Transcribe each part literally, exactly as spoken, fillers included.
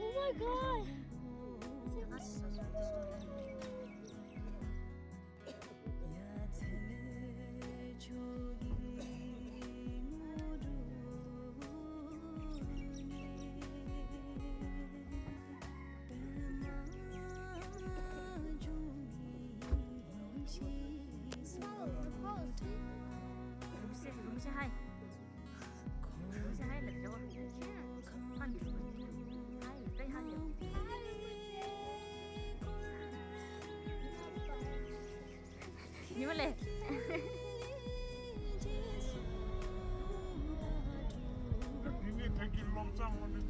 Oh my god! ཉི་མ་ལས། འདི་ནི་ད་གིན་སློབ་གྲྭ་མ་ནི།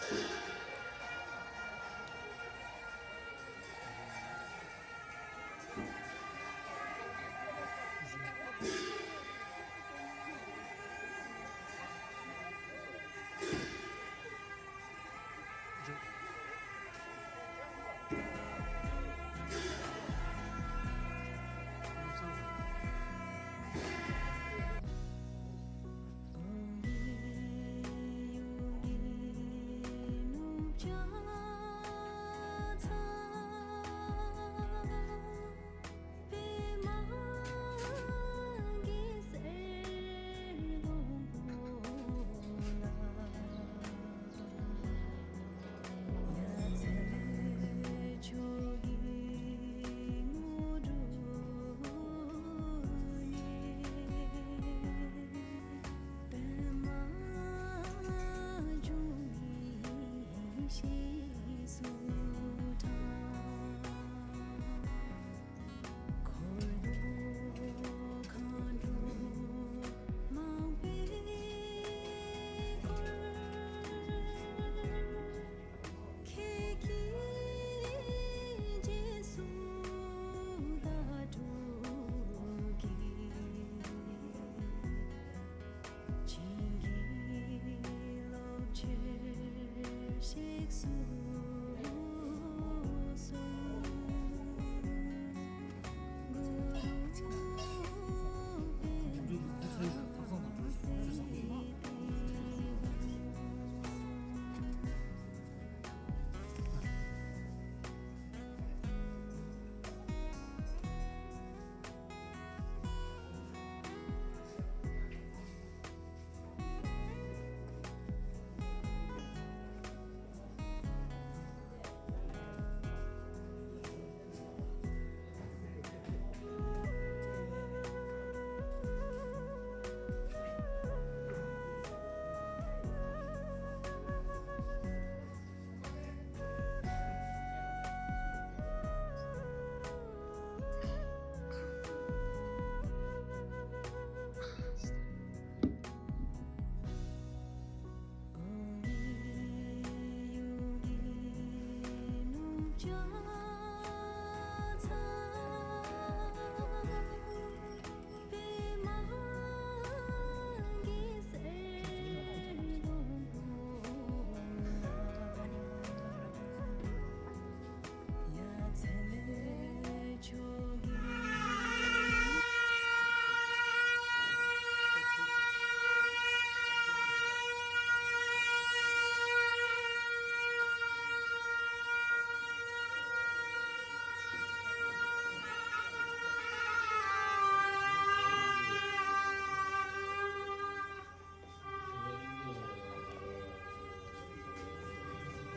ནུ་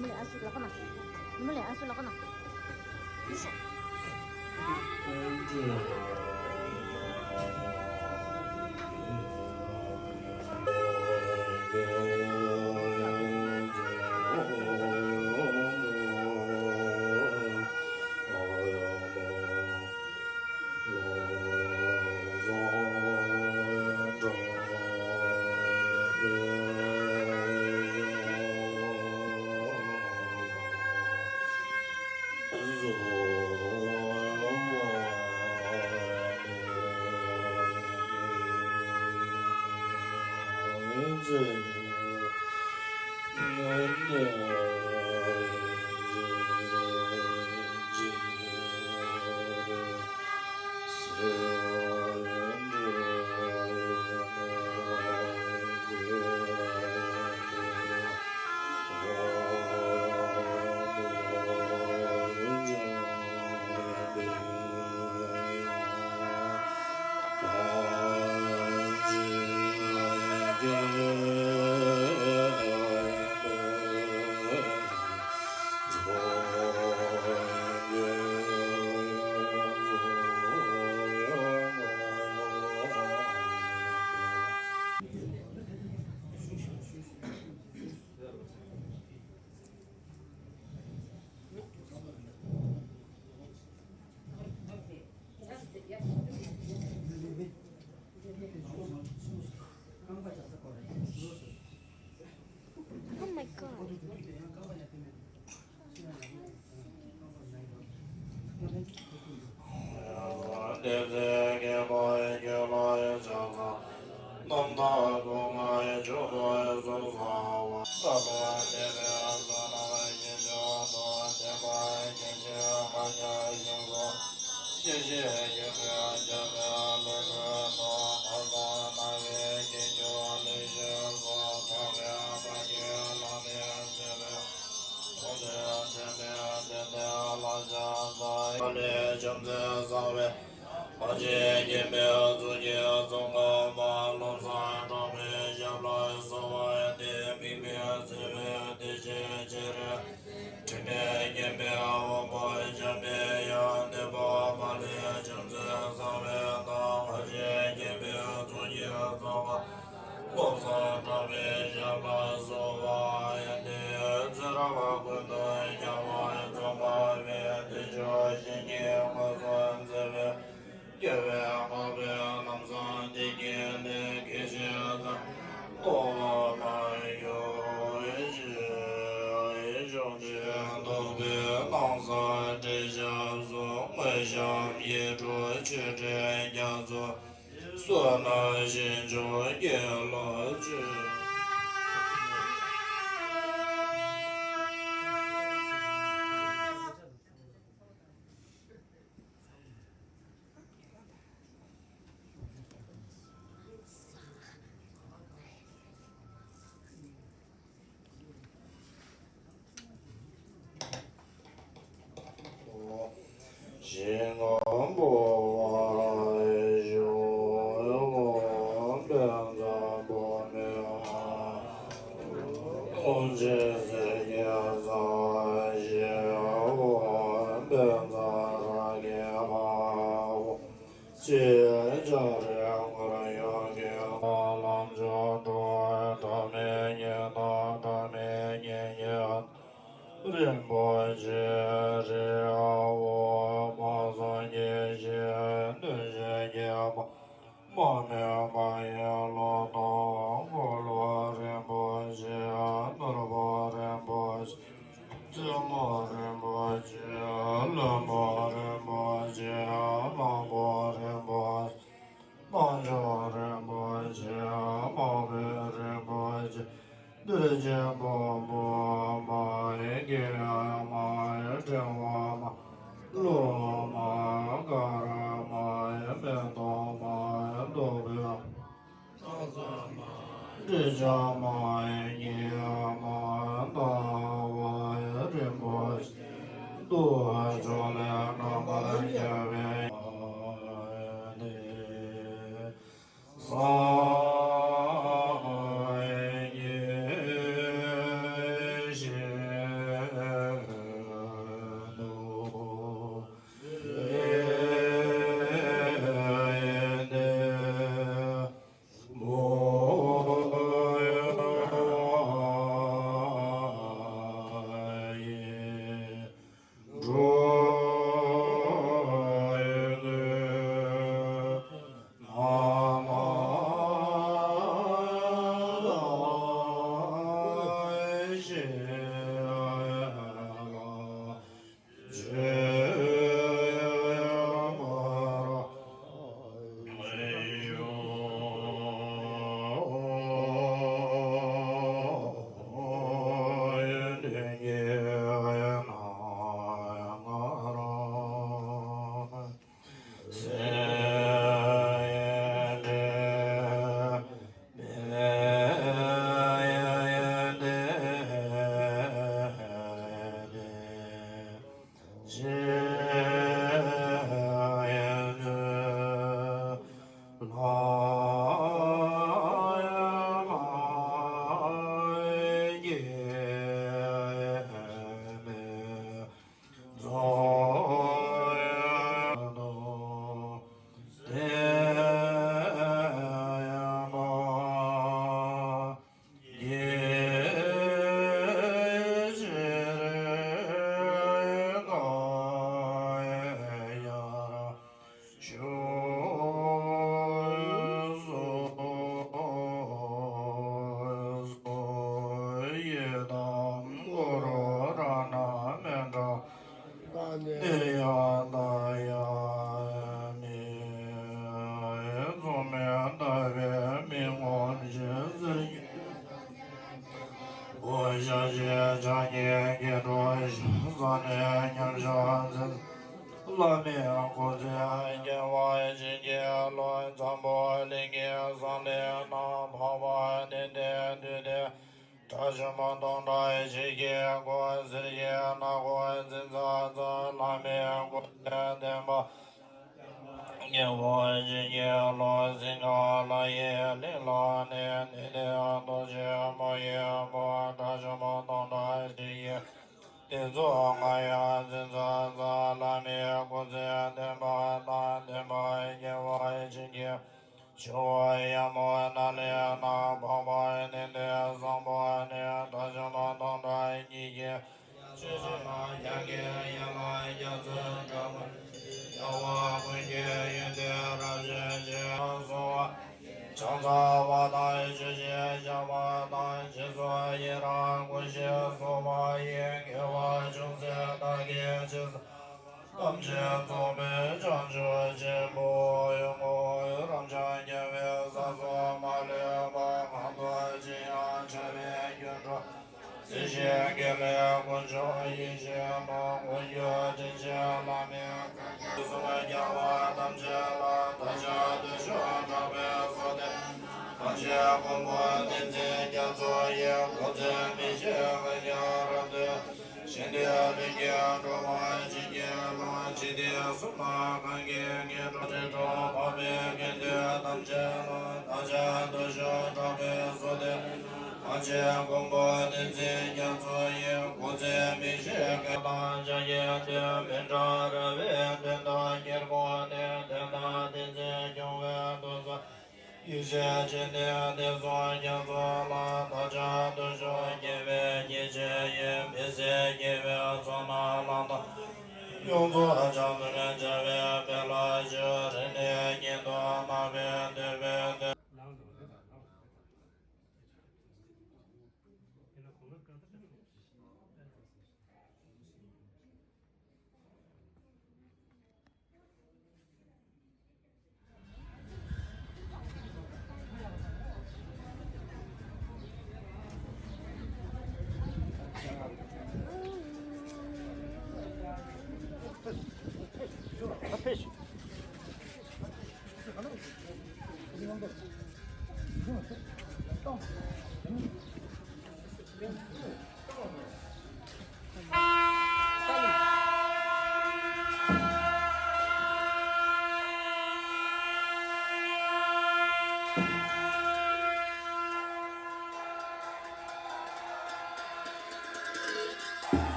མོ་ལེ་ཨ་སུ་ལག་པ་ན། ནུ་མོ་ལེ་ཨ་སུ་ལག་པ་ན། ཡུ་ཤོ། དྲི་མེད་མཁྱེན་པའི་དབང་པོ་འཇམ་པའི་དབྱངས་ལྡན་པ། མ་ལུས་ཕྱག་མཚན་བཟང་བའི་མདངས། ཨ་ཞེ་མཁྱེན་པའི་གཙུག་གི་རྫོགས་པ། བློ་བཟང་གྲགས་པའི་ཞབས་ལ་གསོལ་བ། ཡོན་ཏན་ཚེ་རབས་ཀུན་ཏུ་ཁྱབ་པ། རྫོགས་པ་བའི་བདེ་མཆོག་བཤེས་གཉེན་སྐུ་གསུམ་བརྩེ་བའི། རྒྱལ་བའི་བསྔགས་པའི་ལམ་བཟང་བདེ་སྐྱིད་ནི། སྐད་ཅིག་ཙམ་ལོག་པར་མ་གྱུར་ཅིག། བཅོམ་ལྡན་རྫོགས་པའི་སྣང་གསལ་དྲི་ཞབས་སུ། དངོས་བཤམས་ཡིག་དྲུག་མཆོད་སྤྲིན་རྒྱ་མཚོ། བསོད་ནམས་ཞིང་མཆོག་དགེ་ལོ་བཅུ། ཞིང་ཁམས་འབུལ་བར་ཞུ། དཔལ་བཟང་བུ་མོའི་དབང་ཕྱུག་སྲས་ཀྱི་ས་ཞེས་པ། དཔལ་བཟང་རབ་ཀྱི་བ། ཅེས་བྱ་རེ་སྐོར་ཡོངས་ཀྱི་ལམ་མཆོག་དྲུག། འབྲལ་མེད་ཉི་ཟླ་འབྲལ་མེད་ཉིན་གྱི་རིན་པོ་ཆེ་རེད། འོ་མ་སངས་རྒྱས་ཞེས་གནོད་བྱེད་ཀྱི་མ། མ་རྨོས་པ་ཡི་ལོ་ཏོག་འཁོར་ལོ་རིན་པོ་ཆེ། ནོར་བུ་རིན་པོ་ཆེ། རྩེ་མོ་རིན་པོ་ཆེ། ལྷུན་པོ་རིན་པོ་ཆེ། གླང་པོ་རིན་པོ་ཆེ། རྣམ་ཅོག་རིན་པོ་ཆེ། མ་ཕུད་རིན་པོ་ཆེ། གཏེར་ཆེན་ཕུང་པོ་མ། དགེ་བའི་མ། ཕྲེང་བ་མ། གླུ་མ། དཀར་མ། མེ་ཏོག་མ། བདུག་སྤོས་མ། སྲང་མ། སྤོས་ཆས་མ། ཉི་མ། ཟླ་བ་རིན་པོ་ཆེ། གདུགས་མཆོག་ལས་རྣམ་པར་རྒྱལ་བའི། སངས་རྒྱས་ཞིང་དུ་བདེ་མོ་ཡིས་འགྲོ། དང་གུ་རུ་རཏྣ་མཎྜལ་བཏང་ནས་ཡང་དང་ཡང་མི་རྫོགས་མེད་ལྟ་བའི་མི་ངོམས་ཤིང་གཟིར། འོ་ཞག་ཅིག་ཕྱག་གཉིས་སྐྱེ་འགྲོ་ཞིང་། བསམ་ནས་མཉམ་བཞག་འཛིན། བླ་མའི་སྐུ་ཚེ་རྒྱལ་བ་ཡིད་བཞིན་གྱི་བློ། འཛམ་བུ་གླིང་གི་ས་ལེ་ན་འཕགས་པ་ནི་དེ་དུས་དེ། དགྲ་བཅོམ་སྟོང་ཕྲག་ཡིད་བཞིན་གྱི་སྐུ། གསེར་གྱི་སྣ་སྒོ་འཛིན་ཚར་ཚར། བླ་མའི་སྐུ་ཚེ་བརྟན་པ། ཉེ་བར་བཞིན་གྱི་ལོ་ཟིན་ག་ལ་ཡི་ལིང་ལ་ནི་ནི་དེ་རྡོ་རྗེ་མ་ཡི་བུ། དགྲ་བཅོམ་སྟོང་ཕྲག་བཞི་ཡི་དེ་ཚོ་ང་ཡང་འཛིན་ཚར་ཚར། བླ་མའི་སྐུ་ཚེ་བརྟན་པ་དང་ལྡན་པ་རྒྱལ་བ་ཡིད་བཞིན་གྱི་ཆུ་བོ་ཡ་མུ་ན་ལའི་ནང་འཕགས་པ་ནི་དེ་བཟང་པོ་ནི་དགྲ་བཅོམ་སྟོང་ཕྲག་གཉིས་ཀྱི། ཆོས་ཀྱི་ལ་རྒྱ་སྐད་ཡན་ལག་རྒྱ་མཚོའི་འགྲམ་པ། རྒྱལ་བ་ཀུན་གྱི་ཡོན་ཏན་རབ་བརྗོད་ཅིང་གསོལ་བ། ཕྱག་འཚལ་བ་དང་ཆོས་ཀྱི་བཤགས་པ་དང་། རྗེས་སུ་ཡི་རང་བསྐུལ་ཞིང་གསོལ་བ་ཡི། དགེ་བ་ཅུང་ཟད་བདག་གིས་ཅི་བསགས་པ། ཐམས་ཅད་རྫོགས་པའི་བྱང་ཆུབ་ཆེན་པོའི་ངོ་བོ། རབ་འབྱམས་རྒྱལ་བའི་ས་སོགས་མ་ལུས་པ། གང་ཐོབ་ཅི་ཡང་བྱ་བའི་རྒྱུར་འགྲོ། སྲིད་ཞིའི་དགེ་ལེགས་དཀོན་མཆོག་ཡིད་བཞིན་ནོར། མགོན་གྱུར་དྲིན་ཅན་བླ་མའི་བཀའ་དྲིན་གསུམ། རྒྱལ་བ་ཐམས་ཅད་ལ་བདག་ཅག་བདུད་ཕྱོགས་དྲག་པོའི་སོ་ལྟར། ཐམས་ཅད་མགོན་པོ་བསྟན་འཛིན་རྒྱ་མཚོ་ཡི། སྐུ་ཚེ་མི་ཤིགས་གང་ཡང་རབ་ཏུ། ཞིང་དེར་ལྷུན་གྱིས་འགྲོ་བ་བྱིན་གྱིས་རློབས། འཇིག་རྟེན་གསུམ་ན་གང་གིས་ངེས་འགྲོ། འདྲེན་དྲུག་འཕགས་པའི་དགེ་འདུན་ཐམས་ཅད་ལ། བདག་ཅག་བདུད་ཕྱོགས་དྲག་པོའི་སོ་ལྟར། ཐམས་ཅད་མགོན་པོ་བསྟན་འཛིན་རྒྱ་མཚོ་ཡི། སྐུ་ཚེ་མི་ཤིགས་གང་དང་ཕྱག་གཡས་བསྟོད། པཎ་ཌཱ་ར་བའི་དོན་དང་དཀྱིལ་འཁོར་ནས། དོན་དང་ཏིང་འཛིན་སྐྱོང་བའི་ཐུགས་སྲས། ཡེ་ཤེས་ཀྱི་གནས་བསྟན་སྲུང་རྒྱ་མཚོ་ལ། བདག་ཅག་བདུད་ཕྱོགས་རྒྱལ་བའི་གཉེར་ཆེན་ཡིན། མི་ཟད་རྒྱལ་བའི་ཚོགས་རྣམས་བླང་དོར། ཡོངས་རྫོགས་བྱང་སེམས་བྱ་བའི་དཔལ་ལ་སྤྱོད། རིང་ནས་ཉན་ཐོས་རྣམ་པའི་འདོད་པའི་དོན།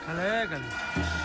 ག་ལེ་ག་ལེ།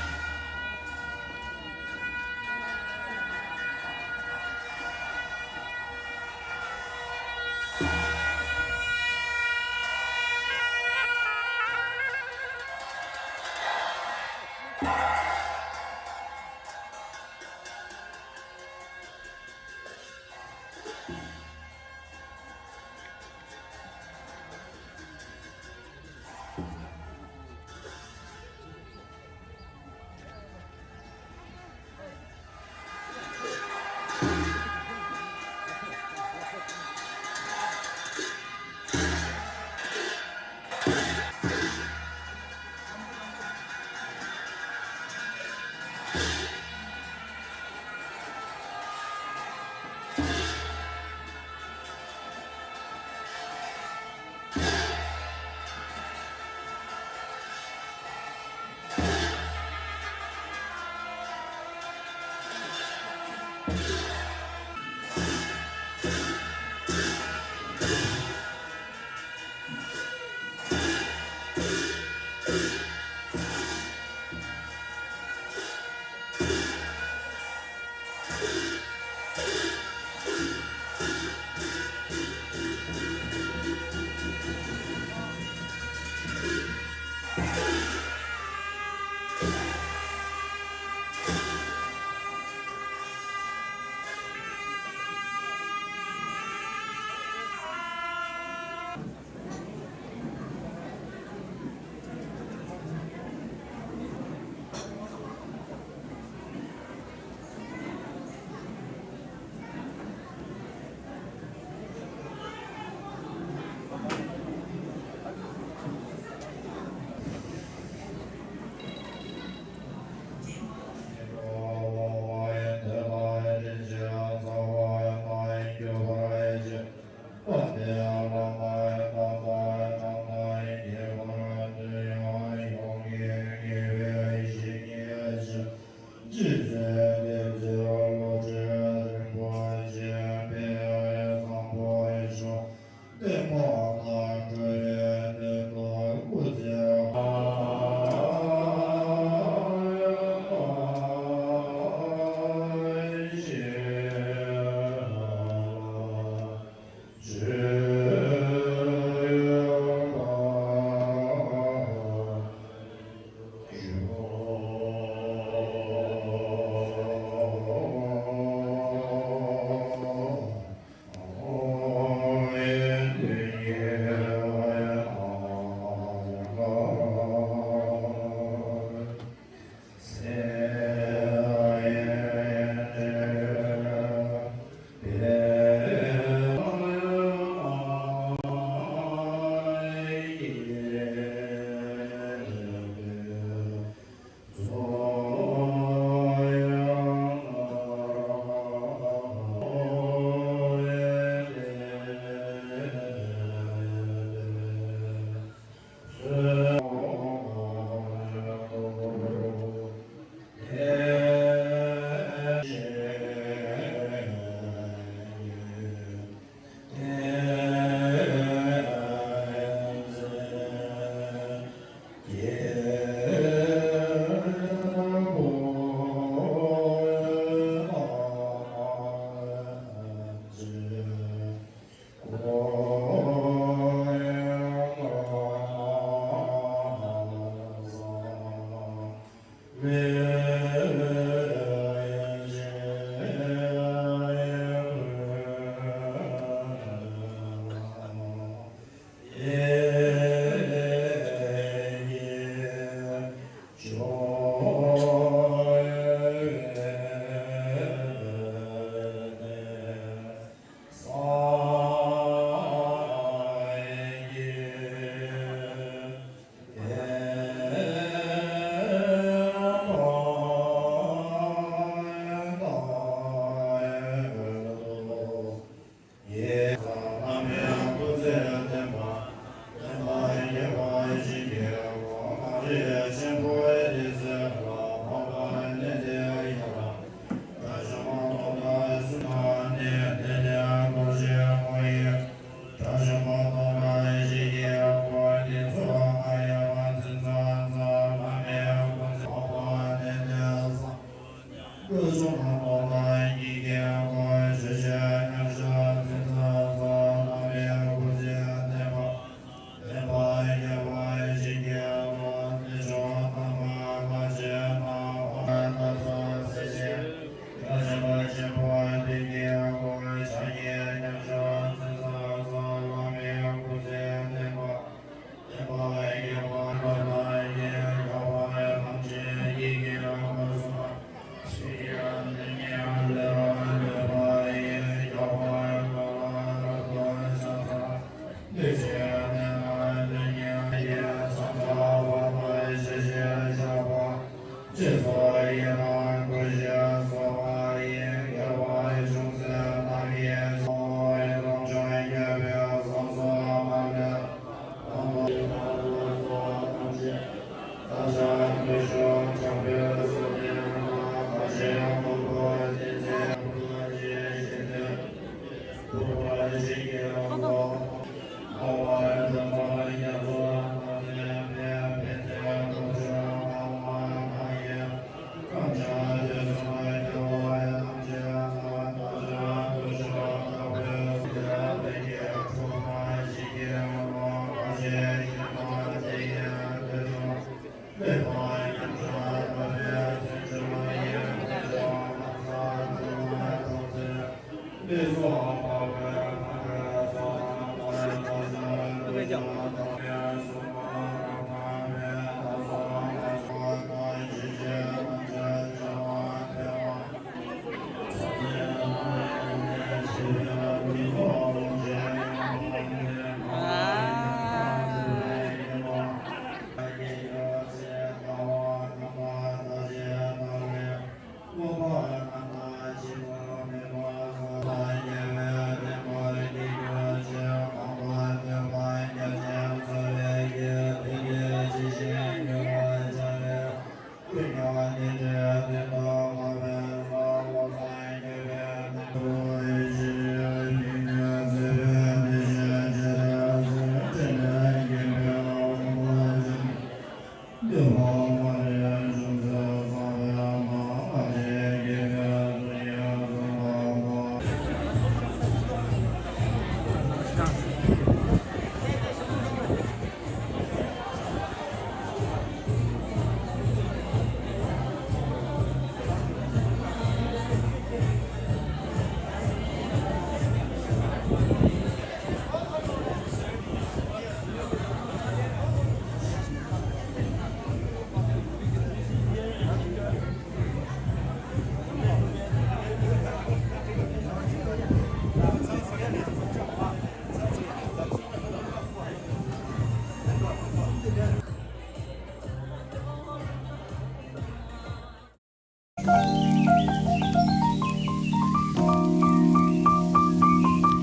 ལྷ།